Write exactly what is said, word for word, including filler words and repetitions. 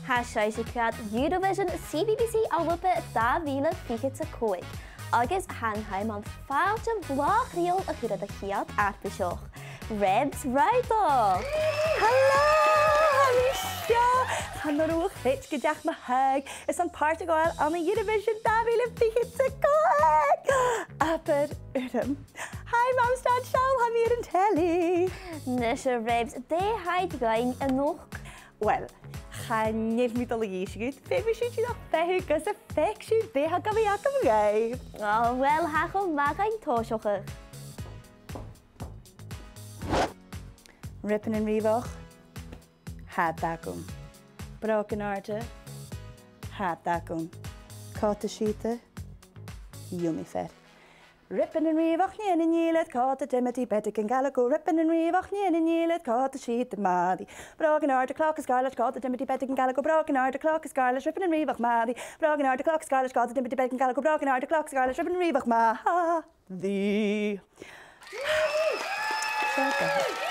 Tha sibhse a' coimhead Eurovision CBBC ALBA dà mhìle fichead 's a còig, agus tha an t-àm ann fàilte bhlàth chridheil a chur air a' chiad fharpaiseach. Rebs Rydal! Hello! Tha mi seo! Chan urrainn dhomh a chreids gun deach mo thaghadh airson pàirt a ghabhail ann an Eurovision dà mhìle fichead 's a còig! Abair urram. Hi, Mam Stad, seall, tha mi air an telly! Nise, Rebs, dè tha thu a' dèanamh a-nochd? Uill, chan eil mi dol a dh'innse dhut. Feumaidh sibh dìreach feitheamh gus am faic sibh dè tha gu bhith agam dhuibh. O, uill, tha e cho math dhuinn tòiseachadh. Ribeanan riabhach, tha iad agam. Brògan àrda, tha iad agam. Còta sìoda, yummy fare. Ribeanan riabhach, nigheanan ghille, còta timidity, beagan gealach, ribeanan riabhach, nigheanan ghille, còta sìoda math. Brògan àrda, clòca sgàrlaid, còta timidity, beagan gealach, brògan àrda, clòca sgàrlaid, ribeanan riabhach math. Brògan àrda, clòca sgàrlaid, còta timidity, beagan gealach, brògan àrda, clòca sgàrlaid, ribeanan riabhach math. Dì. Seo e.